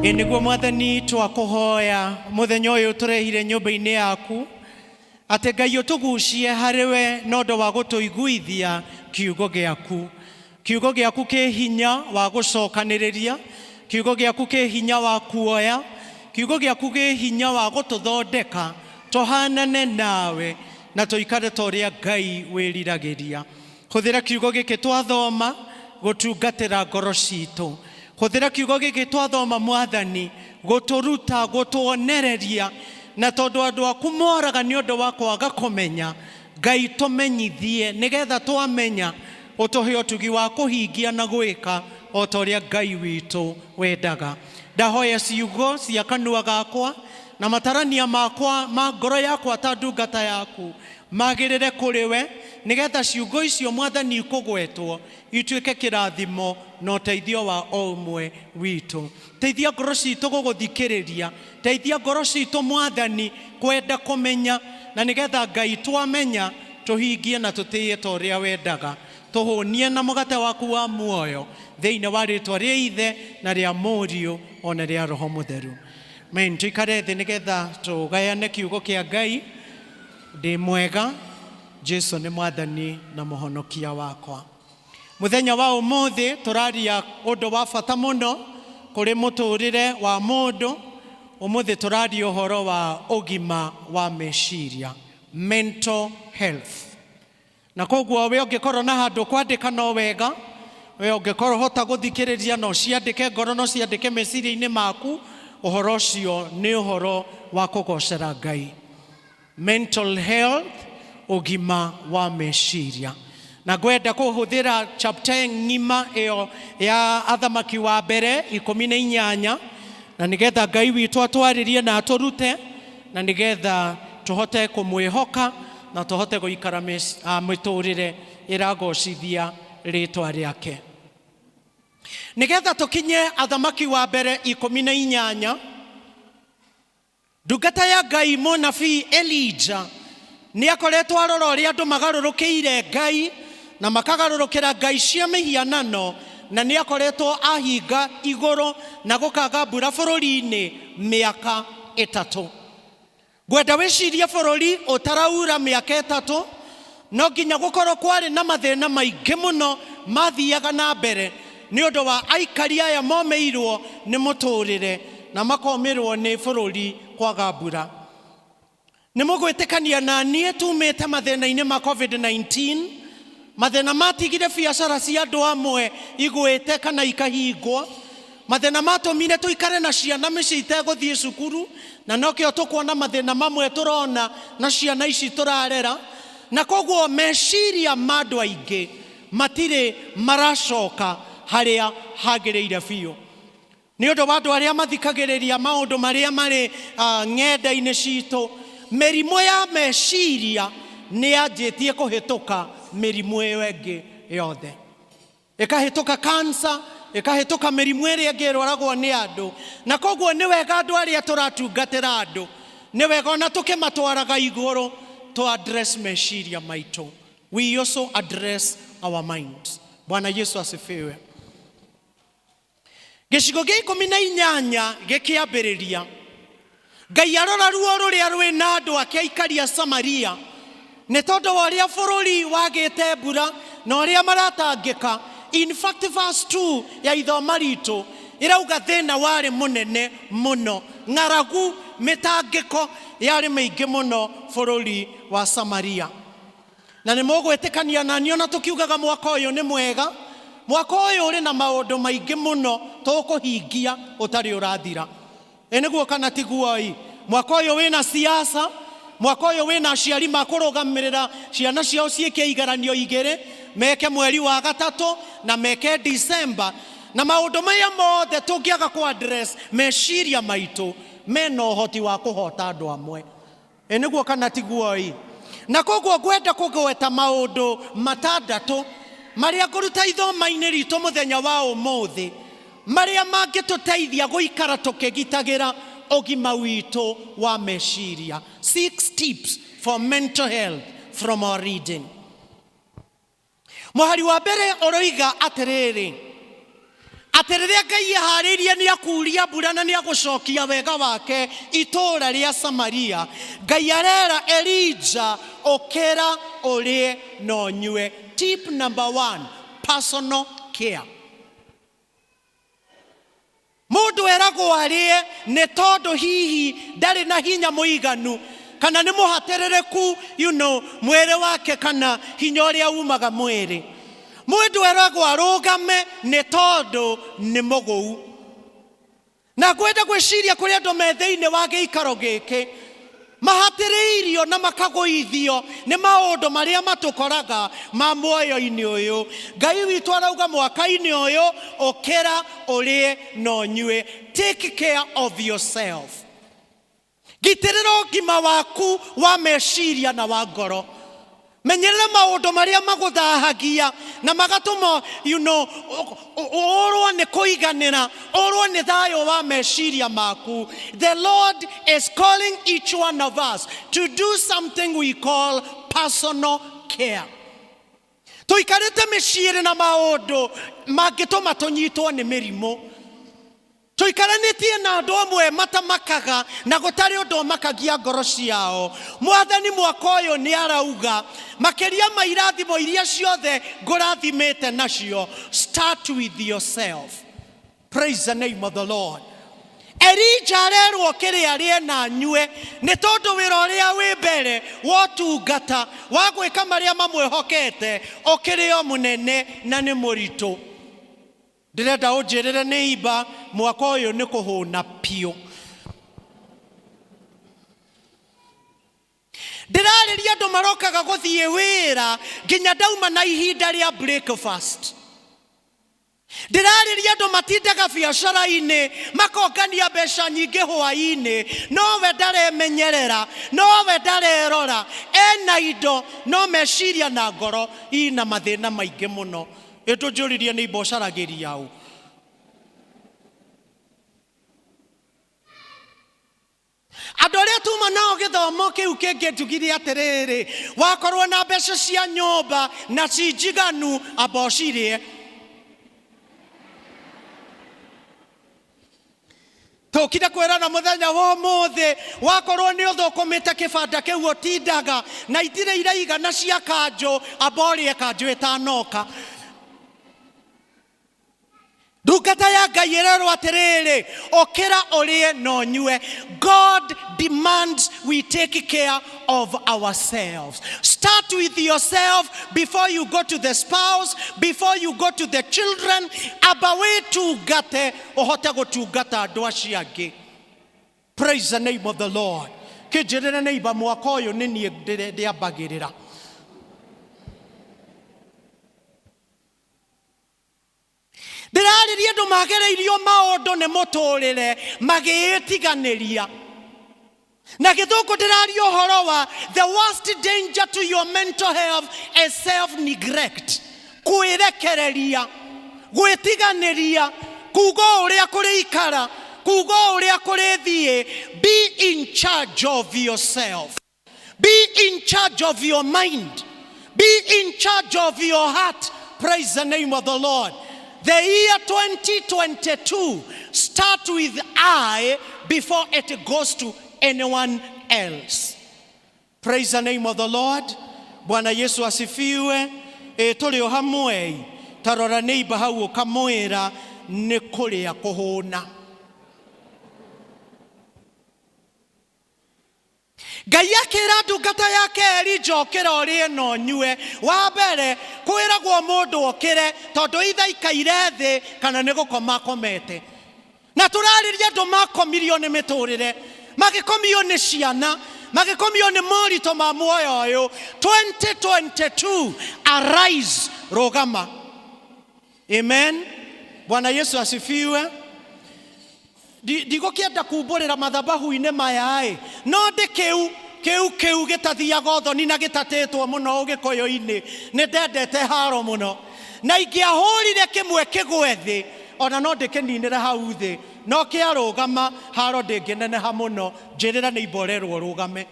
Ĩ nĩguo Mwathani, twakũhoya mũthenya ũyũ tũrehire nyũmba-inĩ yaku, atĩ Ngai ũtũgucie harĩ we na ũndũ wa gũtũiguithia kiugo gĩaku. Kiugo gĩaku kĩ hinya wa gũcokanĩrĩria, kiugo gĩaku kĩ hinya wa kuoya, kiugo gĩaku gĩ hinya wa gũtũthondeka tũhanane nawe na tũikare ta ũrĩa Ngai wĩriragĩria. Hũthĩra kiugo gĩkĩ twathoma gũtungatĩra ngoro citũ. Hũthĩra kiugo gĩkĩ twathoma, Mwathani, gũtũruta, gũtuonereria, na tondũ andũ aku moraga nĩ ũndũ wa kwaga kũmenya, Ngai tũmenyithie nĩgetha twamenya ũtũhe ũtugi wa kũhingia na gwĩka o ta ũrĩa Ngai witũ wendaga. Ndahoya ciugo cia kanua gakwa na matarania makwa ma ngoro yakwa ta ndungata yaku magĩrĩre kũrĩ we, nĩgetha ciugo icio, Mwathani, ikũgwetwo ituĩke kĩrathimo na ũteithio wa o ũmwe witũ. Teithia ngoro citũ gũgũthikĩrĩria, teithia ngoro citũ, Mwathani, kwenda kũmenya, na nĩgetha Ngai twamenya tũhingie na tũtĩĩe ta ũrĩa wendaga. Tũhũnie na mũgate waku wa muoyo, thĩinĩ wa rĩtwa rĩa Ithe na rĩa Mũriũ ona rĩa Roho Mũtheru. Amen. Tũikare thĩ nĩgetha tũgayane kiugo kĩa Ngai. Ndĩ mwega, Jesu nĩ Mwathani na Mũhonokia wakwa. Mũthenya wa ũmũthĩ tũraria ũndũ wa bata mũno kũrĩ mũtũrĩre wa mũndũ. Ũmũthĩ tũraria ũhoro wa ũgima wa meciria, mental health. Na koguo we ũngĩkorwo na handũ kwandĩka no wega, we ũngĩkorwo hota gũthikĩrĩria no ciandĩke ngoro, no ciandĩke meciria-inĩ maku. Ũhoro ũcio nĩ ũhoro wa kũgocera Ngai. Mental health, ũgima wa meciria. Na ngwenda kũhũthĩra chapter ng'ima ĩyo ya Athamaki wa Mbere 18, na nĩgetha Ngai witũ atwarĩrie na atũrute, na nĩgetha tũhote kũmwĩhoka na tũhote gũikara mĩtũrĩre ĩragocithia rĩtwa rĩake. Nĩgetha tũkinye Athamaki wa Mbere 18, ndungata ya Ngai mũnabii Elija nĩ akoretwo arora ũrĩa andũ magarũrũkĩire Ngai na makagarũrũkĩra ngai cia mĩhianano, na nĩ akoretwo ahinga igũrũ na gũkaga mbura bũrũri-inĩ mĩaka 3. Ngwenda wĩcirie bũrũri ũtaraura mĩaka 3, no nginya gũkorwo kwarĩ na mathĩna maingĩ mũno mathiaga na mbere nĩ ũndũ wa aikari aya momĩirwo nĩ mũtũrĩre na makomĩrwo nĩ bũrũri kwaga mbura. Nĩ mũgwĩtĩkania na niĩ tumĩte mathĩna-inĩ ma COVID-19, mathĩna matigire biacara cia andũ amwe igwĩte kana ikahingwo, mathĩna matũmire tũikare na ciana mĩciĩ itegũthiĩ cukuru, na nokĩo tũkuona mathĩna mamwe tũrona na ciana ici tũrarera. Na koguo meciria ma andũ aingĩ matirĩ maracoka harĩa hagĩrĩire biũ, nĩ ũndũ wa andũ arĩa mathikagĩrĩria maũndũ marĩa marĩ ng'enda-inĩ citũ. Mĩrimũ ya meciria nĩ yanjĩtie kũhĩtũka mĩrimũ ĩyo ĩngĩ yothe, ĩkahĩtũka cancer, ĩkahĩtũka mĩrimũ ĩrĩa ĩngĩ ĩrwaragwo nĩ andũ. Na koguo nĩ wega andũ arĩa tũratungatĩra andũ, nĩ wega ona tũkĩmatwaraga igũrũ to address meciria maitũ. We also address our minds. Bwana Yesu asifiwe. Gĩcigo gĩa 18 gĩkĩambĩrĩria, Ngai arora ruo rũrĩa rwĩna andũ ake aikari a Samaria nĩ tondũ wa ũrĩa bũrũri wagĩte mbura na ũrĩa maratangĩka. In fact, verse 2 ya ithoma ritũ ĩrauga thĩna warĩ mũnene mũno, ng'aragu, mĩtangĩko yarĩ mĩingĩ mũno bũrũri wa Samaria. Na nĩ mũgwĩtĩkania na niĩ ona tũkiugaga mwaka ũyũ nĩ mwega, mwaka ũyũ ũrĩ na maũndũ maingĩ mũno tũkũhingia ũtarĩ ũrathira. Ĩ nĩguo kana tiguo? Mwaka ũyũ wĩna siasa, mwaka ũyũ wĩna aciari makũrũgamĩrĩra ciana ciao ciĩke igeranio igĩrĩ, meke mweri wa gatatũ na meke December. Na maũndũ maya mothe tũngĩaga kũ address meciria maitũ, mena ũhoti wa kũhota andũ amwe. Ĩ nĩguo kana tiguo? Na koguo ngwenda kũgweta maũndũ matandatũ marĩa ngũruta ithoma-inĩ ritũ mũthenya wa ũmũthĩ, marĩa mangĩtũteithia gũikara tũkĩgitagĩra ũgima witũ wa meciria. Six tips for mental health from our reading. Mũhari wa mbere ũroiga atĩrĩrĩ, Atĩ rĩrĩa Ngai eharĩirie nĩ akuria mbura na nĩ agũcokia wega wake itũũra rĩa Samaria, Ngai arera Elija, ũkĩra ũrĩe na ũnyue. Tip number one, personal care. Mũndũ eragwo arĩe nĩ tondũ hihi ndarĩ na hinya mũiganu kana nĩ mũhatĩrĩrĩku, mwĩrĩ wake kana hinya ũrĩa umaga mwĩrĩ. Mũndũ eragwo arũgame nĩ tondũ nĩ mũgũu. Na ngwenda gwĩciria kũrĩ andũ me thĩinĩ wa gĩikaro gĩkĩ mahatĩrĩirio na makagũithio nĩ maũndũ marĩa matũkoraga ma muoyo-inĩ ũyũ. Ngai witũ arauga mwaka-inĩ ũyũ, ũkĩra ũrĩe na ũnyue. Take care of yourself. Gitĩrĩra ũgima waku wa meciria na wa ngoro. Menyerera maũndũ marĩa magũthahagia na magatũma ũrwo nĩ kũiganĩra, ũrwo nĩ thayũ wa meciria maku. The Lord is calling each one of us to do something we call personal care. Tũikarĩte mĩciĩ ĩrĩ na maũndũ mangĩtũma tũnyitwo nĩ mĩrimũ. Tũikaranĩtie na andũ amwe matamakaga na gũtarĩ ũndũ ũmakagia ngoro ciao. Mwathani mwaka ũyũ nĩ arauga, makĩria ma irathimo iria ciothe ngũrathimĩte nacio, start with yourself. Praise the name of the Lord. Elija arerwo kĩrĩa arĩe na anyue nĩ tondũ wĩra ũrĩa wĩ mbere wa ũtungata wa gwĩka marĩa mamwĩhokete ũkĩrĩ o mũnene na nĩ mũritũ. Ndĩrenda ũnjĩrĩre nĩ imba mwaka ũyũ nĩ kũhũna piũ. Ndĩrarĩria andũ marokaga gũthiĩ wĩra nginya ndauma na ihinda rĩa breakfast. Ndĩrarĩria andũ matindaga biacara-inĩ makongania mbeca nyingĩ hwaĩ-inĩ, nowe ndaremenyerera, nowe ndarerora, ena indo no meciria na ngoro ina mathĩna maingĩ mũno. Ĩ tũnjũririe nĩ imba ũcaragĩria ũ? Andũ arĩa tuma nao gĩthomo kĩu kĩngĩ njugire atĩrĩrĩ, wakorwo na mbeca cia nyũmba na ci njiganu, amba ũcirĩe. Tũkire kwĩrana mũthenya wa ũmũthĩ, wakorwo nĩ ũthũkũmĩte kĩbanda kĩu ũtindaga na itirĩ iraigana cia kanjũ, amba ũrĩe kanjũ ĩtanoka. Ndungata ya Ngai ĩrerwo atĩrĩrĩ, ũkĩra ũrĩe na ũnyue. God demands we take care of ourselves. Start with yourself before you go to the spouse, before you go to the children. Amba wĩtungate ũhote gũtungata andũ acio angĩ. Praise the name of the Lord. Kĩnjĩrĩre nĩ imba mwaka ũyũ nĩ niĩ ndĩambagĩrĩra. Ndĩrarĩria andũ magereirio maũndũ nĩ mũtũrĩre magĩĩtiganĩria. Na gĩthũngũ ndĩraria ũhoro wa the worst danger to your mental health is self neglect. Kwĩrekereria, gwĩtiganĩria, kuga o ũrĩa kũrĩikara, kuga o ũrĩa kũrĩthiĩ. Be in charge of yourself. Be in charge of your mind. Be in charge of your heart. Praise the name of the Lord. The year 2022, start with I before it goes to anyone else. Praise the name of the Lord. Bwana Yesu asifiwe. Tũrĩ o hamwe. Ta rora neighbor hau ũkamwĩra nĩ kũrĩa kũhũna. Ngai akĩra ndungata yake Elija, ũkĩra ũrĩe na ũnyue. Wa mbere kwĩragwo mũndũ okĩre tondũ ithe aikaire thĩ kana nĩ gũkoma akomete. Na tũrarĩria andũ makomirio nĩ mĩtũrĩre, magĩkomio nĩ ciana, magĩkomio nĩ moritũ ma muoyo ũyũ. 2022, arise, rũgama. Amen. Bwana Yesu asifiwe. Ndigũkĩenda kumbũrĩra mathabahu-inĩ maya-ĩ, no ndĩ kĩu kĩu kĩu gĩtathiaga ũthoni na gĩtatĩtwo mũno ũgĩkũyũ-inĩ. Nĩ ndendete haro mũno, na ingĩahũrire kĩmwe kĩgwe thĩ, ona no ndĩkĩninĩre hau thĩ, no kĩarũgama haro ndĩngĩneneha mũno. Njĩrĩra nĩ imba ũrerwo ũrũgame.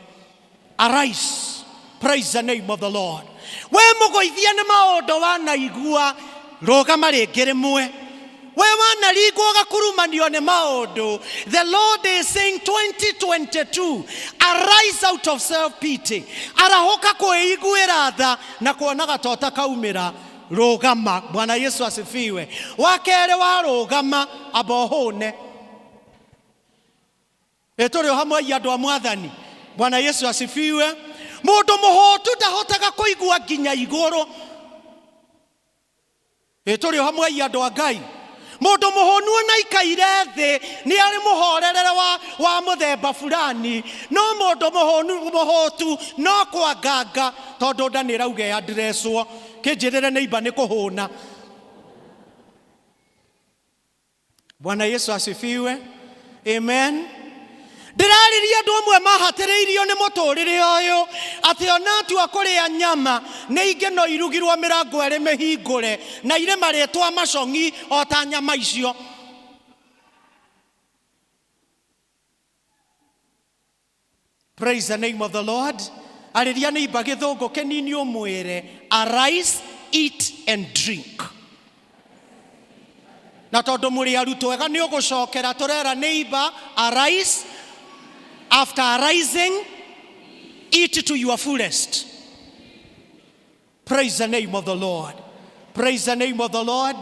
Arise. Praise the name of the Lord. We mũgũithia nĩ maũndũ wanaigua, rũgama rĩngĩ rĩmwe. We wanaringwo ũgakurumanio nĩ maũndũ. The Lord is saying 2022, arise out of self pity. Arahũka kwĩiguĩra tha na kuonaga ta ũtakaumĩra. Rũgama. Bwana Yesu asifiwe. Wa kerĩ, warũgama amba ũhũne. Ĩ tũrĩ o hamwe ai andũ a Mwathani. Bwana Yesu asifiwe. Mũndũ mũhũtu ndahotaga kũigua nginya igũrũ. Ĩ tũrĩ o hamwe ai andũ a Ngai. Mũndũ mũhũnu ona aikaire thĩ nĩ arĩ mũhorerere wa mũthemba fulani, no mũndũ mũhũnu mũhũtu no kwanganga tondũ nda nĩ ĩrauga ĩandreswo. Kĩnjĩrĩre neighbor nĩ kũhũna. Bwana Yesu asifiwe. Amen. Ndĩrarĩria andũ amwe mahatĩrĩirio nĩ mũtũrĩre ũyũ atĩ ona atua kũrĩa nyama nĩ ingĩ no irugirwo mĩrango ĩrĩ mĩhingũre na irĩ marĩtwa macong'i o ta nyama icio. Praise the name of the Lord. Arĩria neighbor gĩthũngũ kĩnini ũmwĩre, arise, eat and drink. Na tondũ mũrĩ arutwo ega nĩ ũgũcokera tũrera neighbor, arise, after arising, eat to your fullest. Praise the name of the Lord. Praise the name of the Lord.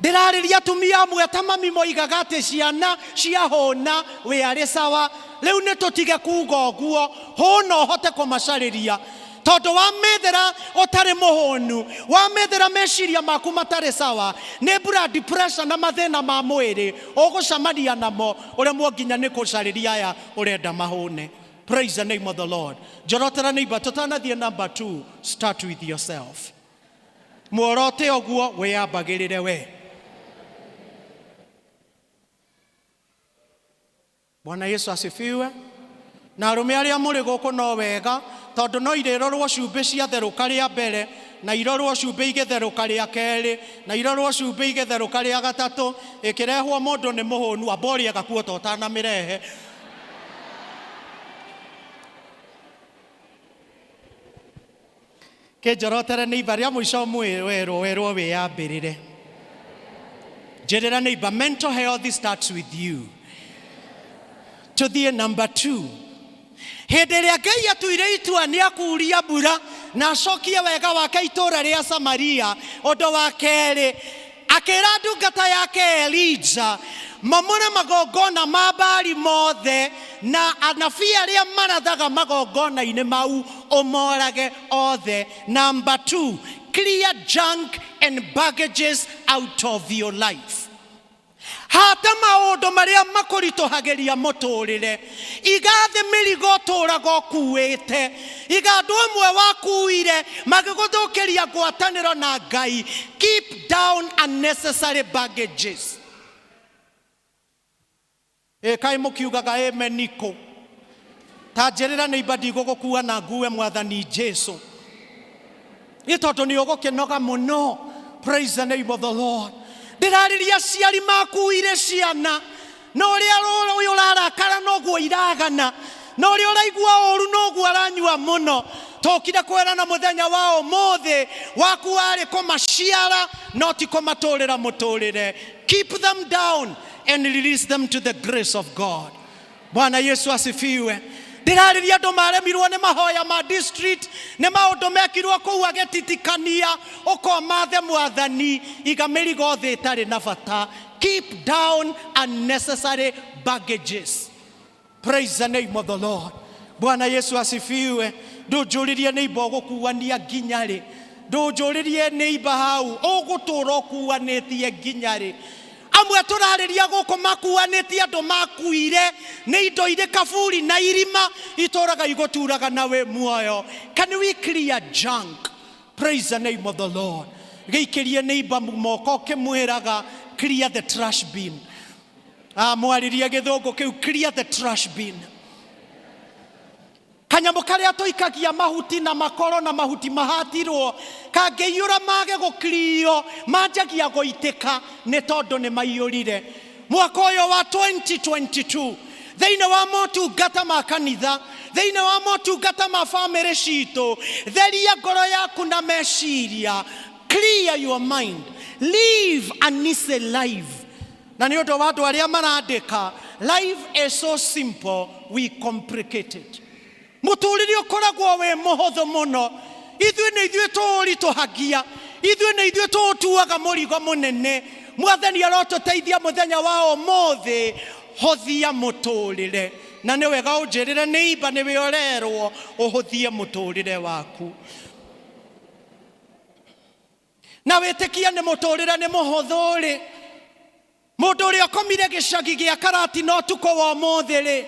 Ndĩrarĩria atumia amwe ta mami moigaga atĩ ciana ciahũna wĩ arĩ sawa. Rĩu nĩ tũtige kuga ũguo, hũna ũhote kũmacarĩria. Tondũ wamethera ũtarĩ mũhũnu, wamethera meciria maku matarĩ sawa, nĩ blood pressure na mathĩna ma mwĩrĩ ũgũcemania namo, ũremwo nginya nĩ kũcarĩria aya ũrenda mahũne. Praise the name of the Lord. Njorotera neighbor, tũtanathiĩ number 2, start with yourself. Muorote ũguo wĩyambagĩrĩre we. Bwana Yesu asifiwe. Na arũme arĩa mũrĩ gũkũ no wega tondũ no irĩrorwo cumbĩ ciatherũka rĩa mbere na irorwo cumbĩ igĩtherũka rĩa kerĩ na irorwo cumbĩ igĩtherũka rĩa gatatũ, ĩkĩrehwo mũndũ nĩ mũhũnu amba ũrĩe gakuo ta ũtanamĩrehe. Kĩnjorotere neighbor rĩa mũico werwo werwo wĩyambĩrĩre. Njĩrĩra neighbor, mental health starts with you. Tũthiĩ number 2. Hĩndĩ ĩrĩa Ngai atuire itua nĩ akuria mbura na acokie wega wake itũũra rĩa Samaria, ũndũ wa kerĩ akĩra ndungata yake Elija mamũre magongona ma Baali mothe na anabii arĩa marathaga magongona-inĩ mau ũmorage othe. Number 2, clear junk and baggages out of your life. Hata maũndũ marĩa makũritũhagĩria mũtũrĩre, iga thĩ mĩrigo ũtũraga ũkuĩte, iga andũ amwe wakuire magĩgũthũkĩria ngwatanĩro na Ngai. Keep down unnecessary baggages. Ĩ kaĩ mũkiugaga amen kũ? Ta njĩrĩra neighbor ndigũgũkua na ngue Mwathani Jesu. Nĩ tondũ nĩ ũgũkĩnoga mũno. Praise the name of the Lord. Ndĩrarĩria aciari makuire ciana na ũrĩa ũyũ ũrarakara noguo iragana na ũrĩa ũraigua ũru noguo aranyua mũno. Tũkire kwĩrana mũthenya wa ũmũthĩ waku warĩ kũmaciara no ti kũmatũrĩra mũtũrĩre. Keep them down and release them to the grace of God. Bwana Yesu asifiwe. Ndĩrarĩria andũ maremirwo nĩ mahoya ma district, nĩ maũndũ mekirwo kũu agĩtitikania, ũkomathe Mwathani, iga mĩrigo thĩ ĩtarĩ na bata. Keep down unnecessary baggages. Praise the name of the Lord. Bwana Yesu asifiwe. Ndũnjũrĩrie neighbor ũgũkuania nginya rĩ. Ndũnjũrĩrie neighbor hau ũgũtũra ũkuanĩtie nginya rĩ. Amwe tũrarĩria gũkũ makuanĩtie andũ makuire nĩ indo irĩ kaburi na irima itũraga igũturaga na wĩ muoyo. Can we clear junk? Praise the name of the Lord. Gĩikĩrie neighbor moko ũkĩmwĩraga clear the trash bin. Mwarĩrie gĩthũngũ kĩu, clear the trash bin. Kanyamũ karĩa tũikagia mahuti na makoro na mahuti mahatirwo kangĩiyũra mage gũkirio manjagia gũitĩka nĩ tondũ nĩ maiyũrire. Mwaka ũyũ wa 2022 thĩinĩ wa motungata ma kanitha, thĩinĩ wa motungata ma bamĩrĩ citũ, theria ngoro yaku na meciria. Clear your mind. Live an easy life. Na nĩ ũndũ wa andũ arĩa marandĩka, life is so simple we complicate it. Mũtũrĩre ũkoragwo wĩ mũhũthũ mũno. Ithuĩ nĩ ithuĩ tũũritũhagia, ithuĩ nĩ ithuĩ tũũtuaga mũrigo mũnene. Mwathani arotũteithia mũthenya wa ũmũthĩ, hũthia mũtũrĩre. Na nĩ wega ũnjĩrĩre nĩ imba nĩwe ũrerwo ũhũthie mũtũrĩre waku. Na wĩtĩkie nĩ mũtũrĩre nĩ mũhũthũ rĩ, mũndũ ũrĩa ũkomire gĩcagi gĩa Karatina ũtukũ wa ũmũthĩ rĩ,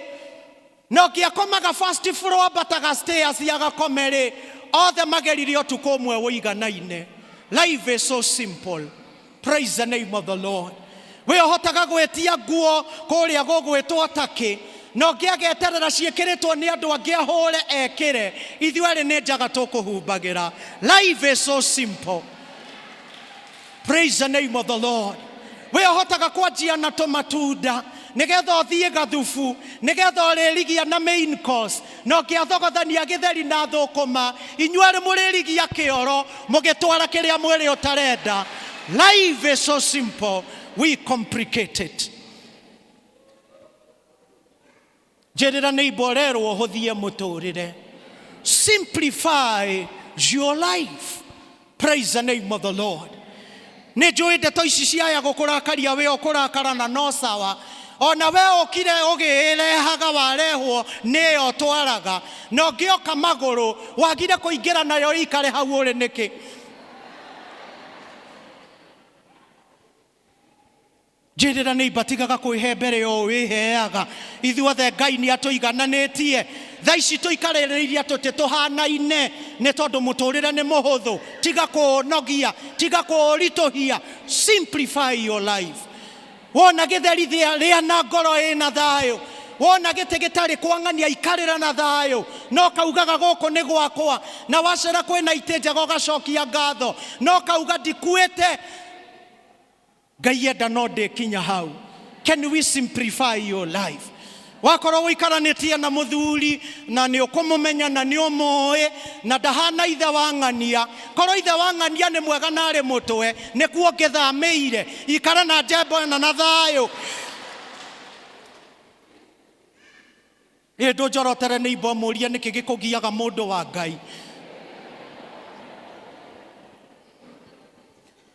na ũngĩ akomaga first floor ambataga stairs agakome rĩ, othe mageririe ũtukũ ũmwe ũiganaine. Life is so simple. Praise the name of the Lord. We ũhotaga gwĩtia nguo kũrĩa gũgwĩtwo takĩ, na ũngĩ ageterera ciĩkĩrĩtwo nĩ andũ angĩ ahũre ekĩre, ithuĩ erĩ nĩ njaga tũkũhumbagĩra. Life is so simple. Praise the name of the Lord. We ũhotaga kwanjia na tũmatunda nĩgetha ũthiĩ gathubu, nĩgetha ũrĩrigia na main course, na ũngĩathogothania gĩtheri na thũkũma, inyuĩ erĩ mũrĩrigia kĩoro mũgĩtwara kĩrĩa mwĩrĩ ũtarenda. Life is so simple, we complicate it. Njĩrĩra neighbor ũrerwo ũhũthie mũtũrĩre. Simplify your life. Praise the name of the Lord. Nĩ njũĩ ndeto ici ciaya gũkũrakaria we ũkũrakara na no sawa. Ona we ũkire ũgĩĩrehaga warehwo nĩyo ũtwaraga, na ũngĩoka magũrũ wagire kũingĩra nayo ĩikare hau ũrĩ nĩkĩ? Njĩrĩra nĩ imbatigaga kwĩhe mbere o wĩheaga. Ithuothe Ngai nĩ atũigananĩtie. Thaa ici tũikarĩrĩirie tũtĩ tũhanaine nĩ tondũ mũtũrĩre nĩ mũhũthũ. Tiga kũũnogia, tiga kũũritũhia. Simplify your life. Wona gĩtheri rĩa na ngoro ĩna thayũ. Wona gĩtĩ gĩtarĩ kwang'ania ikarĩra na thayũ. No kaugaga gũkũ nĩ gwakwa. Na wacera kwĩna itĩ njega ũgacokia ngatho. No kauga ndikuĩte. Ngai enda no ndĩkinya hau. Can we simplify your life? Wakorwo ũikaranĩtie na mũthuri na nĩ ũkũmũmenya na nĩ ũmũĩ na ndahana ithe wa ng'ania, korwo ithe wa ng'ania nĩ mwega na arĩ mũtwe nĩkuo ũngĩthamĩire. Ikara na njembo ĩno na thayũ. Ĩ ndũnjorotere nĩ imbo mũrie nĩkĩ gĩkũgiaga mũndũ wa Ngai.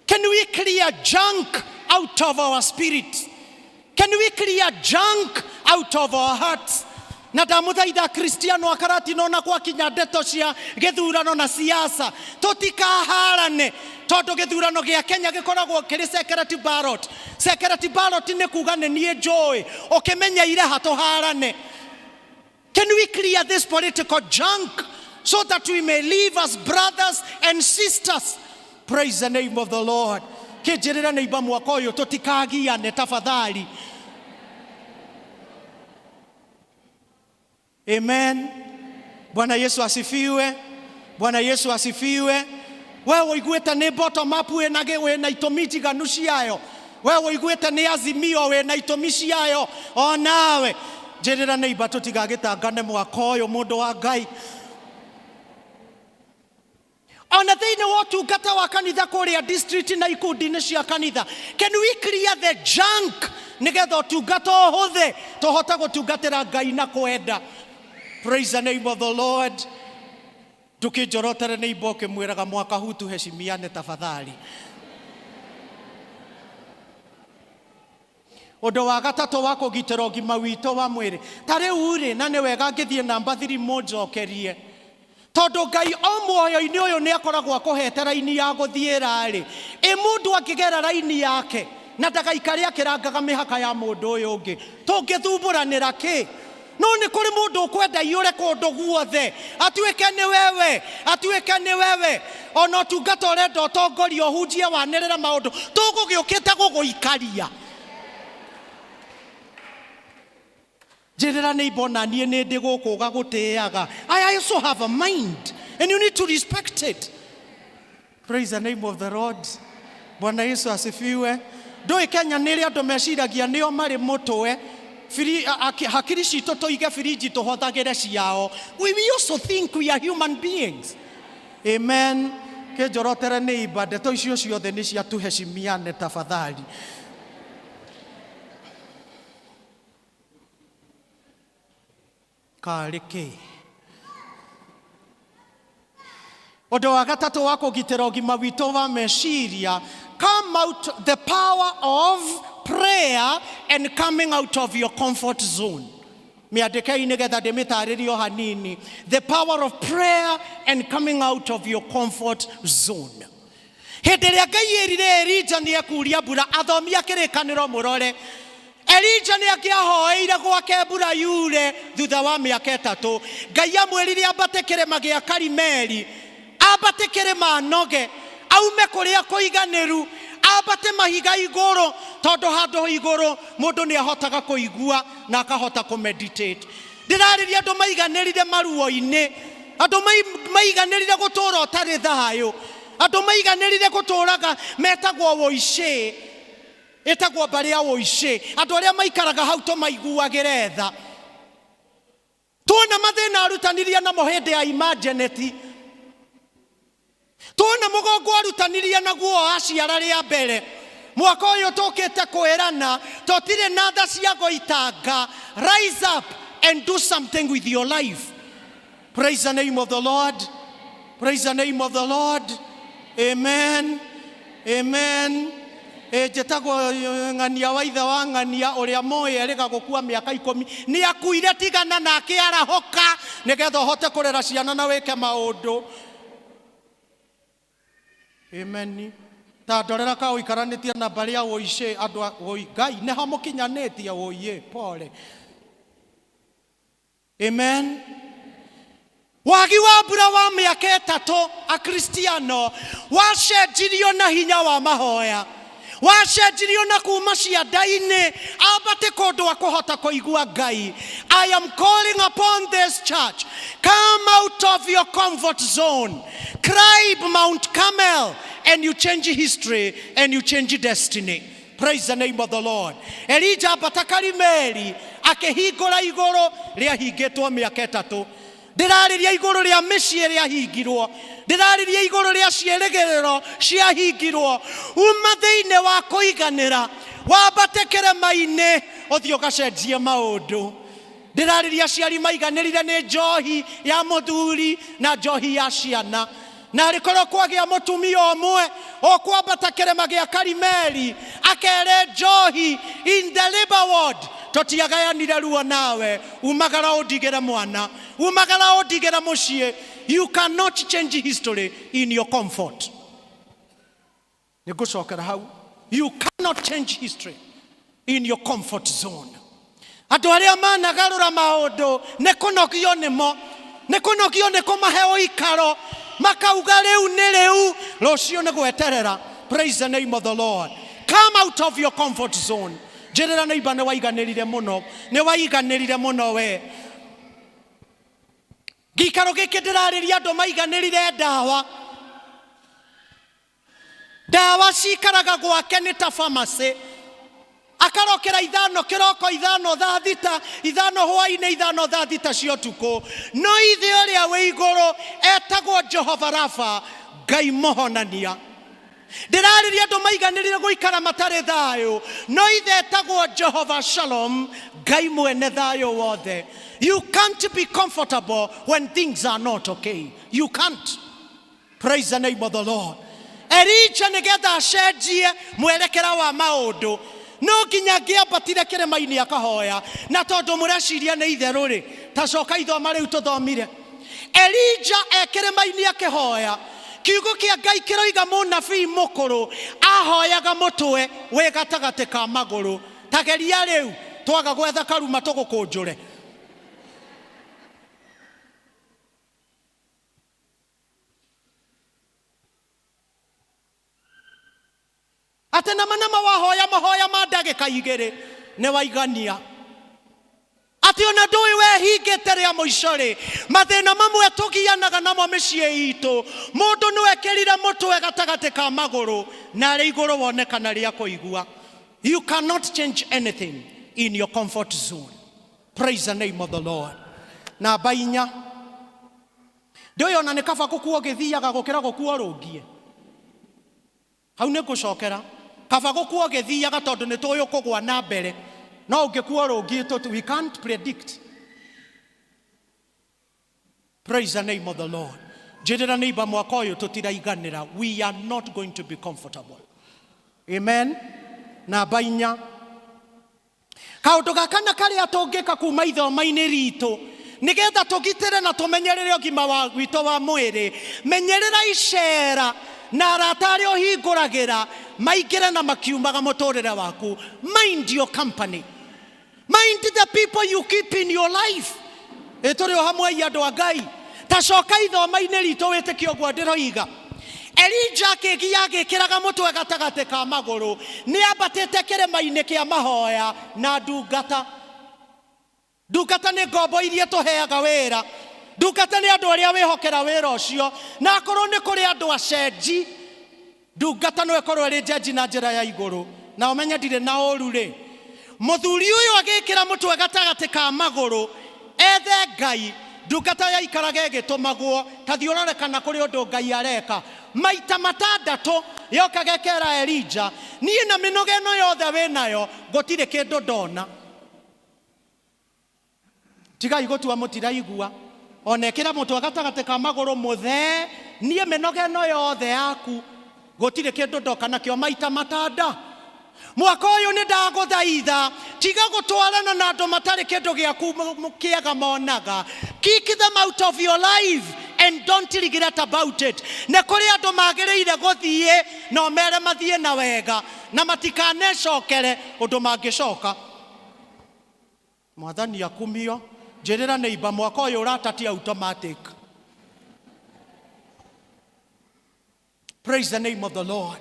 Can we clear junk out of our spirit? Can we clear junk out of our hearts? Na ndamũthaitha Kristiano akaratina ona gwakinya ndeto cia gĩthurano na siasa, tũtikaharane tondũ gĩthurano gĩa Kenya gĩkoragwo kĩrĩ secret ballot. Secret ballot nĩ kuga nĩ niĩ njũĩ, ũkĩmenyeire ha tũharane. Can we clear this political junk so that we may live as brothers and sisters? Praise the name of the Lord. Kĩnjĩrĩra nĩ imba mwaka ũyũ tũtikagiane tafadhali. Amen. Bwana Yesu asifiwe. Bwana Yesu asifiwe. We ũiguĩte nĩ bottom up wĩna wĩna itũmi njiganu ciayo. We ũiguĩte nĩ Azimio wĩna itũmi ciayo. O nawe njĩrĩra nĩ imba tũtigagĩtangane mwaka ũyũ mũndũ wa Ngai. Ona thĩinĩ wa ũtungata wa kanitha kũrĩa district na ikundi-inĩ cia kanitha, can we clear the junk nĩgetha ũtungata ũhũthe tũhote gũtungatĩra Ngai na kwenda. Praise the name of the Lord. Ndũkĩnjorotere nĩ imba ũkĩmwĩraga mwaka huu tuheshimiane tafadhali. Ũndũ wa gatatũ wa kũgitĩra ũgima witũ wa mwĩrĩ, ta rĩu rĩ, na nĩ wega ngĩthiĩ namba 3 mũnjokerie, tondũ Ngai o muoyo-inĩ ũyũ nĩ akoragwo akũhete raini ya gũthiĩra rĩ, ĩ mũndũ angĩgera raini yake na ndagaikare akĩrangaga mĩhaka ya mũndũ ũyũ ũngĩ, tũngĩthumbũranĩra kĩ? No nĩ kũrĩ mũndũ ũkwenda iyũre kũndũ guothe, atuĩke nĩ wewe, atuĩke nĩ wewe. Ona ũtungata ũrenda ũtongoria ũhunjie wanĩrĩre maũndũ, tũgũgĩũkĩte gũgũikaria. Njĩrĩra nĩ imba ona niĩ nĩ ndĩ gũkũ ũgagũtĩaga. I also have a mind and you need to respect it. Praise the name of the Lord. Bwana Yesu asifiwe. Ndũĩ Kenya nĩ ĩrĩ andũ meciragia nĩo marĩ mũtwe. Hakiri citũ tũige birinji tũhothagĩre ciao. We also think we are human beings. Amen. Kĩnjorotere nĩ imba, ndeto icio ciothe nĩ cia tuheshimiane tafadhali. Karĩ kĩ? Ũndũ wa gatatũ wa kũgitĩra ũgima witũ wa meciria, come out the power of prayer and coming out of your comfort zone. Mĩandĩkei nĩgetha ndĩmĩtarĩrie o hanini. The power of prayer and coming out of your comfort zone. Hĩndĩ ĩrĩa Ngai ĩrire Elija nĩ ekuria mbura, athomi a kĩrĩkanĩro mũrore, Elija nĩ angĩahoeire gwake mbura yure thutha wa mĩaka ĩtatũ. Ngai amwĩrire ambate kĩrĩma gĩa Karimeli, ambate kĩrĩma anoge, aume kũrĩa kũiganĩru, ambate mahiga igũrũ, tondũ handũ igũrũ mũndũ nĩ ahotaga kũigua na akahota kũmeditate. Ndĩrarĩria andũ maiganĩrire maruo-inĩ, andũ maiganĩrire gũtũũra ũtarĩ thayũ, andũ maiganĩrire gũtũũraga metagwo wũicĩ, ĩtagwo mbarĩ ya wũicĩ, andũ arĩa maikaraga hau tũmaiguagĩre tha. Tuona mathĩna arutanirie namo hĩndĩ ya emergency, tuona mũgongo arutanirie naguo aciara rĩa mbere. Mwaka ũyũ tũkĩte kwĩrana tũtirĩ na tha cia gũitanga. Rise up and do something with your life. Praise the name of the Lord. Praise the name of the Lord. Amen. Amen. Ĩ, njĩtagwo ng'ania wa ithe wa ng'ania ũrĩa moĩ erĩga gũkua mĩaka ikũmi nĩ akuire, tigana nake arahũka nĩgetha ũhote kũrera ciana na wĩke maũndũ. Amen. Ta ndorera ka ũikaranĩtie na mbarĩ ya ũicĩ andũ a ũi Ngai nĩho mũkinyanĩtie ũiĩ pole. Amen. Wagi wa mbura wa mĩaka ĩtatũ Akristiano wacenjirio na hinya wa mahoya, wacenjirio na kuma cianda-inĩ ambate kũndũ akũhota kũigua Ngai. I am calling upon this church, come out of your comfort zone, climb Mount Carmel and you change history and you change destiny. Praise the name of the Lord. Elijah ambata Karimeli akĩhingũra igũrũ rĩahingĩtwo mĩaka ĩtatũ. Ndĩrarĩria igũrũ rĩa mĩciĩ rĩahingirwo, ndĩrarĩria igũrũ rĩa ciĩrĩgĩrĩro ciahingirwo. Uma thĩinĩ wa kũiganĩra, wambate kĩrĩma-inĩ ũthiĩ ũgacenjie maũndũ. Ndĩrarĩria aciari maiganĩrire nĩ njohi ya mũthuri na njohi ya ciana, na arĩkorwo kwagĩa mũtumia ũmwe ũkwambata kĩrĩma gĩa Karimeli akere njohi in the labor ward, tũtiagayanire ruo nawe, umagara ũndigĩre mwana, umagara ũndigĩre mũciĩ. You cannot change history in your comfort. Nĩngũcokera hau. You cannot change history in your comfort zone. Andũ arĩa managarũra maũndũ nĩ kũnogio nĩmo, nĩ kũnogio nĩ kũmahe ũikaro, makauga rĩu nĩ rĩu, rũciũ nĩ gweterera. Praise the name of the Lord. Come out of your comfort zone. Njĩrĩra neighbor nĩ waiganĩrire mũno, nĩ waiganĩrire mũno we. Gĩikaro gĩkĩ ndĩrarĩria andũ maiganĩrire ndawa. Ndawa cikaraga gwake nĩ ta pharmacy. Akarokera 5 kĩroko, 5 thaa 6, 5 hwaĩ-inĩ, 5 thaa 6 cia ũtukũ. No ithe ũrĩa wĩ igũrũ etagwo Jehova Rafa, Ngai mũhonania. Ndĩrarĩria andũ maiganĩrire gũikara matarĩ thayũ, no ithe etagwo Jehova Shalom, Ngai mwene thayũ wothe. You can't be comfortable when things are not okay. You can't. Praise the name of the Lord. Elijah nĩgetha acenjie mwerekera wa maũndũ no nginya angĩambatire kĩrĩma-inĩ akahoya, na tondũ mũreciria nĩ itherũ rĩ, ta coka ithoma rĩu tũthomire. Elijah e kĩrĩma-inĩ akĩhoya, kiugo kĩa Ngai kĩroiga mũnabii mũkũrũ ahoyaga mũtwe wĩ gatagatĩ ka magũrũ. Ta geria rĩu twaga gwetha karuma tũgũkũnjũre. Atĩ nama nama wahoya mahoya ma ndagĩka igĩrĩ nĩ waigania. Atĩ ona ndũĩ wehingĩte rĩa mũico rĩ, mathĩna mamwe tũgianaga namo mĩciĩ itũ, mũndũ no ekĩrire mũtwe gatagatĩ ka magũrũ na arĩ igũrũ wonekana rĩa kũigua. You cannot change anything in your comfort zone. Praise the name of the Lord. Namba 4. Ndĩũĩ ona nĩ kaba gũkua ũgĩthiaga gũkĩra gũkua ũrũngiĩ. Hau nĩ ngũcokera. Kaba gũkua ũgĩthiaga tondũ nĩ tũĩ ũkũgwa na mbere. No ũngĩkua ũrũngiĩ we can't predict. Praise the name of the Lord. Njĩrĩra neighbor mwaka ũyũ tũtiraiganĩra. We are not going to be comfortable. Amen. Namba 4. Kaũndũ ga kana karĩa tũngĩka kuma ithoma-inĩ ritũ nĩgetha tũgitĩre na tũmenyerere ũgima wa witũ wa mwĩrĩ, menyerera icera na arata arĩa ũhingũragĩra maingĩre na makiumaga mũtũrĩre waku. Mind your company. Mind the people you keep in your life. Ĩ tũrĩ o hamwe i andũ a Ngai. Ta coka ithoma-inĩ ritũ wĩtĩkie ũguo ndĩroiga. Elija akĩgia agĩkĩraga mũtwe gatagatĩ ka magũrũ, nĩ ambatĩte kĩrĩma-inĩ kĩa mahoya na ndungata. Ndungata nĩ ngombo iria tũheaga wĩra. Ndungata nĩ andũ arĩa wĩhokera wĩra ũcio. Na akorwo nĩ kũrĩ andũ acenji, ndungata no ĩkorwo ĩrĩ njenji na njĩra ya igũrũ. Na ũmenye ndirĩ na ũru rĩ. Mũthuri ũyũ agĩkĩra mũtwe gatagatĩ ka magũrũ, ethe Ngai, ndungata yaikaraga ĩgĩtũmagwo, ta thiĩ ũrore kana kũrĩ ũndũ Ngai areka. Maita 6 yokaga ĩkera Elija, niĩ na mĩnoga ĩno yothe wĩnayo, gũtirĩ kĩndũ ndona. Tigai gũtua mũtiraigua. Ona ĩkĩra mũtwe gatagatĩ ka magũrũ mũthee, niĩ mĩnoga ĩno yothe yaku, gũtirĩ kĩndũ ndoka nakĩo maita 6. Mwaka ũyũ nĩ ndagũthaitha, tiga gũtwarana na andũ matarĩ kĩndũ gĩaku kĩega monaga. Kick them out of your life and don't regret about it. Nĩ kũrĩ andũ magĩrĩire gũthiĩ na ũmere mathiĩ na wega na matikanecokere ũndũ mangĩcoka. Mwathani akumio, njĩrĩra neighbor mwaka ũyũ ũrata ti automatic. Praise the name of the Lord.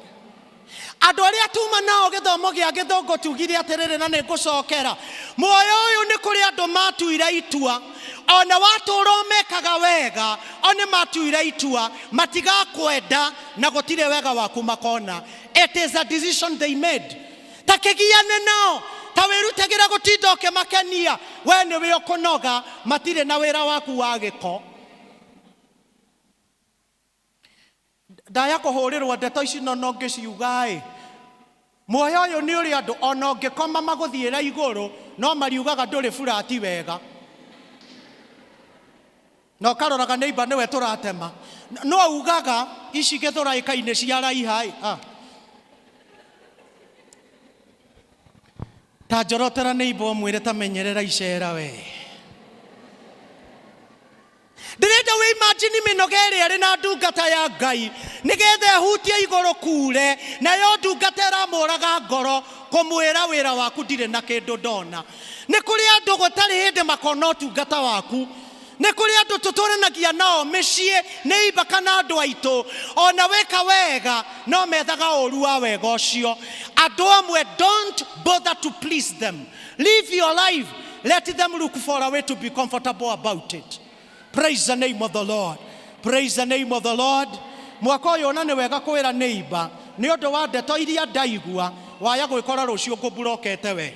Andũ arĩa tuma nao gĩthomo gĩa gĩthũngũ tugire atĩrĩrĩ na nĩ ngũcokera. Muoyo ũyũ nĩ kũrĩ andũ matuire itua. Ona watũũra ũmekaga wega, o nĩ matuire itua, matigakwenda na gũtirĩ wega waku makona. It is a decision they made. Ta kĩgiane nao, ta wĩrutagĩra gũtinda ũkĩmakenia, we nĩwe ũkũnoga, matirĩ na wĩra waku wa gĩko. Ndaya kũhũrĩrwo ndeto ici no no ngĩciuga-ĩ. Muoyo ũyũ nĩ ũrĩ andũ ona ũngĩkoma magũthiĩra igũrũ no mariugaga ndũrĩ burati wega. Na ũkaroraga neighbor nĩwe tũratema. No ugaga ici gĩthũraĩka-inĩ cia raiha-ĩ. Ta njorotera neighbor ũmwĩre ta menyerera icera we. Ndĩrenda wĩ imagine mĩnoga ĩrĩa ĩrĩ na ndungata ya Ngai nĩgetha ĩhutie igũrũ kure, nayo ndungata ĩramũraga ngoro kũmwĩra wĩra waku ndirĩ na kĩndũ ndona. Nĩ kũrĩ andũ gũtarĩ hĩndĩ makona ũtungata waku. Nĩ kũrĩ andũ tũtũranagia nao mĩciĩ nĩ imba kana andũ aitũ, ona weka wega no methaga ũru wa wega ũcio. Andũ amwe don't bother to please them. Live your life. Let them look for a way to be comfortable about it. Praise the name of the Lord. Praise the name of the Lord. Mwaka ũyũ ona nĩ wega kwĩra neighbor nĩ ũndũ wa ndeto iria ndaigua waya gwĩkora rũciũ ngũmburokete we.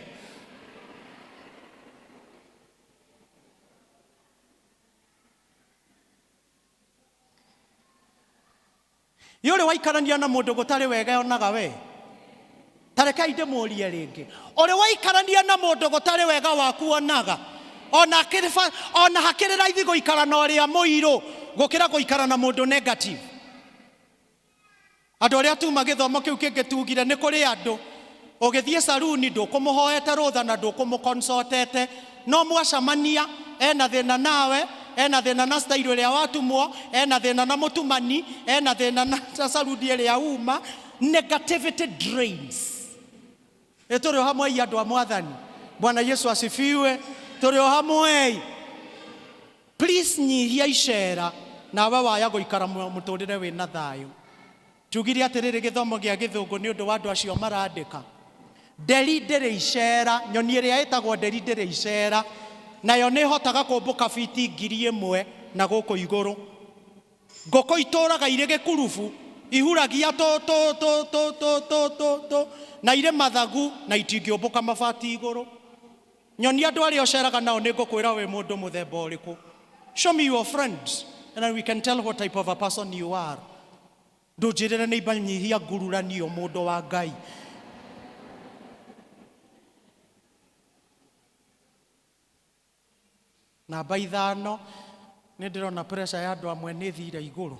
Yũrĩ waikarania na mũndũ gũtarĩ wega onaga we. Ta rekei ndĩmũrie rĩngĩ. Ũrĩ waikarania na mũndũ gũtarĩ wega waku onaga. Ona hakĩrĩ raithi gũikara na ũrĩa mũirũ gũkĩra gũikara na mũndũ negative. Andũ arĩa tuma gĩthomo kĩu kĩngĩ tugire nĩ kũrĩ andũ ũgĩthiĩ saruni ndũkũmũhoete rũtha na ndũkũmũconsultete, no mwacamania ena thĩna nawe, ena thĩna na style ĩrĩa watumwo, ena thĩna na mũtumani, ena thĩna na saruni ĩrĩa uma. Negativity drains. Ĩ tũrĩ o hamwe andũ a Mwathani. Bwana Yesu asifiwe. Tũrĩ o hamwe. Please nyihia icera nawe waya gũikara mũtũrĩre wĩna thayũ. Tugire atĩrĩrĩ gĩthomo gĩa gĩthũngũ nĩ ũndũ wa andũ acio marandĩka. Nderi ndĩrĩ icera, nyoni ĩrĩa ĩtagwo nderi ndĩrĩ icera, nayo nĩ ĩhotaga kũmbũka fiti 1000 na gũkũ igũrũ. Ngũkũ itũraga irĩ gĩkurubu, ihuragia tũ, tũ, tũ, tũ, tũ, tũ, tũ, tũ, na irĩ mathagu na itingĩũmbũka mabati igũrũ. Nyoni andũ arĩa ũceraga nao nĩ ngũkwĩra wĩ mũndũ mũthemba ũrĩkũ. Show me your friends. And then we can tell what type of a person you are. Ndũnjĩrĩre nĩ ibanyihia ngururanio mũndũ wa Ngai. Namba 5, nĩ ndĩrona pressure ya andũ amwe nĩ thire igũrũ.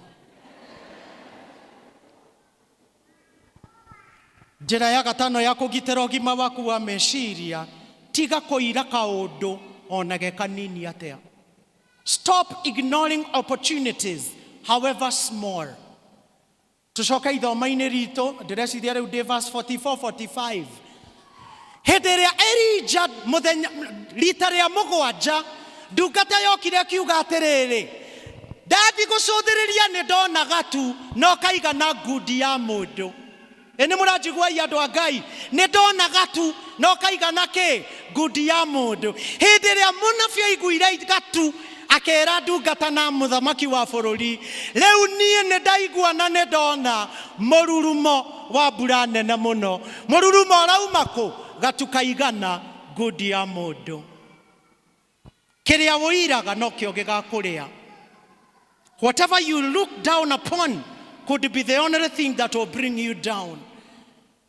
Njĩra ya gatano ya kũgitĩra ũgima waku wa meciria, tiga kũira kaũndũ ona ge kanini atĩa. Stop ignoring opportunities, however small. Tũcoke ithoma-inĩ ritũ, ndĩreciria rĩu ndĩ verse 44 45. Hĩndĩ ĩrĩa Elija mũthenya rita rĩa mũgwanja ndungata yokire ĩkiuga atĩrĩrĩ, ndathi gũcũthĩrĩria nĩ ndona gatu no kaigana ngundi ya mũndũ. Ĩ nĩ mũranjigua andũ a Ngai, nĩ ndona gatu no kaigana kĩ ngundi ya mũndũ. Hĩndĩ ĩrĩa mũnabii aiguire gatu akera ndungata na mũthamaki wa bũrũri, rĩu niĩ nĩ ndaigua na nĩ ndona mũrurumo wa mbura nene mũno. Mũrurumo ũrauma kũ? Gatu kaigana ngundi ya mũndũ. Kĩrĩa ũiraga nokĩo gĩgakũrĩa. Whatever you look down upon could be the only thing that will bring you down.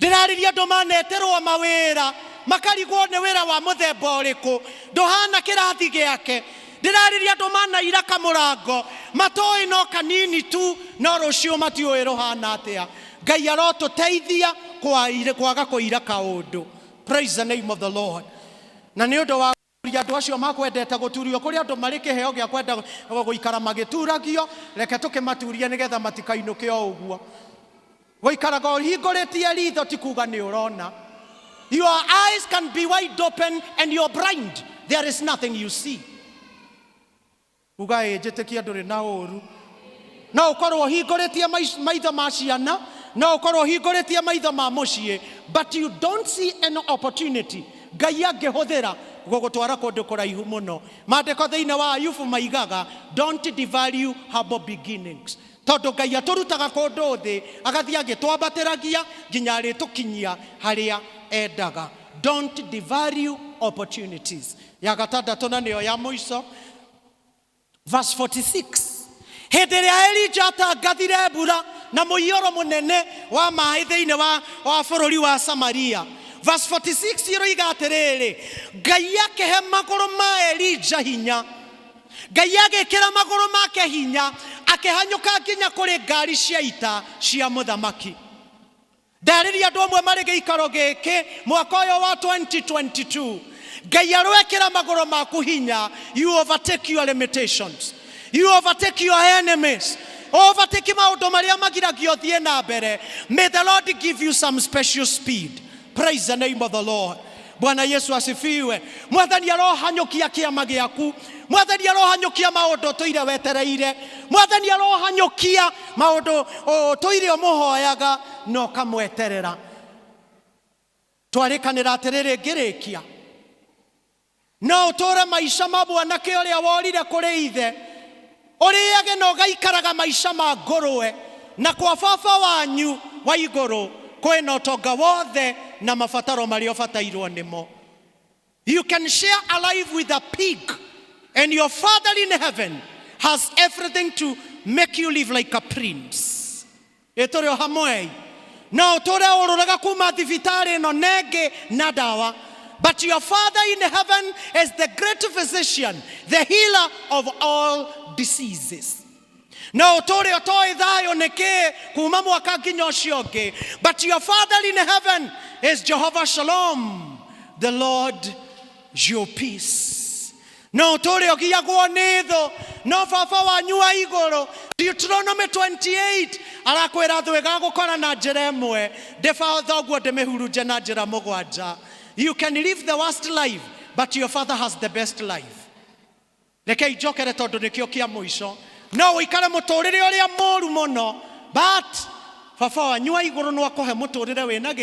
Ndĩrarĩria andũ maneterwo mawĩra makarigwo nĩ wĩra wa mũthemba ũrĩkũ, ndũhana kĩrathi gĩake. Ndĩrarĩria andũ manaira kamũrango matoĩ no kanini tu, no rũciũ matiũĩ rũhana atĩa. Ngai arotũteithia kwaga kũira kaũndũ. Praise the name of the Lord. Na nĩ ũndũ wa andũ acio makwendete gũturio, kũrĩ andũ marĩ kĩheo gĩa kwenda gũikara magĩturagio, reke tũkĩmaturie nĩgetha matikainũke o ũguo. Gũikaraga ũhingũrĩtie ritho ti kuga nĩ ũrona. Your eyes can be wide open and you're blind. There is nothing you see. Uga ĩ njĩtĩkie ndũrĩ na ũru. No ũkorwo ũhingũrĩtie maitho ma ciana, no ũkorwo ũhingũrĩtie maitho ma mũciĩ, but you don't see any opportunity Ngai angĩhũthĩra gũgũtwara kũndũ kũraihu mũno. Maandĩko thĩinĩ wa Ayubu maigaga, don't devalue humble beginnings. Tondũ Ngai atũrutaga kũndũ thĩ, agathiĩ agĩtwambatĩragia nginya arĩtũkinyia harĩa endaga. Don't devalue opportunities. Ya gatandatũ na nĩyo ya mũico, verse 46. Hĩndĩ ĩrĩa Elija atangathire mbura na mũiyũro mũnene wa maĩ thĩinĩ wa bũrũri wa Samaria. Verse 46 ĩroiga atĩrĩrĩ, Ngai akĩhe magũrũ ma Elija hinya. Ngai agĩkĩra magũrũ make hinya, akĩhanyũka nginya kũrĩ ngari cia ita cia mũthamaki. Ndarĩria andũ amwe marĩ gĩikaro gĩkĩ mwaka ũyũ wa 2022. Ngai arwekĩra magũrũ maku hinya, you overtake your limitations, you overtake your enemies, overtake maũndũ marĩa magiragia ũthiĩ na mbere. May the Lord give you some special speed. Praise the name of the Lord. Bwana Yesu asifiwe. Mwathani arohanyũkia kĩama gĩaku, Mwathani arohanyũkia maũndũ ũtũire wetereire, Mwathani arohanyũkia maũndũ ũtũire ũmũhoyaga na ũkamweterera. Twarĩkanĩra atĩrĩrĩ ngĩrĩkia, no ũtũre maica ma mwanake ũrĩa worire kũrĩ ithe, ũrĩage na ũgaikaraga maica ma ngũrwe, na kwa baba wanyu wa igũrũ kwĩna ũtonga wothe na mabataro marĩa ũbatairwo nĩmo. You can share a life with a pig, and your Father in heaven has everything to make you live like a prince. Ĩtũrĩ o hamwe. No ũtũre ũrũraga kuma thibitarĩ ĩno nengĩ na ndawa, but your Father in heaven is the great physician, the healer of all diseases. No ũtũre ũtoĩ thayũ nĩ kĩ kuma mwaka nginya ũcio ũngĩ, but your Father in heaven is Jehovah Shalom, the Lord your peace. No ũtũre ũgiagwo nĩ thũ, no baba wanyu wa igũrũ, Deuteronomy 28 arakwĩra thũ ĩgagũkora na njĩra ĩmwe, ndĩba thoguo ndĩmĩhurunje na njĩra mũgwanja. You can live the worst life, but your Father has the best life. Reke njokere tondũ nĩkĩo kĩa mũico. No ũikare mũtũrĩre ũrĩa mũru mũno, but baba wanyu wa igũrũ no akũhe mũtũrĩre wĩna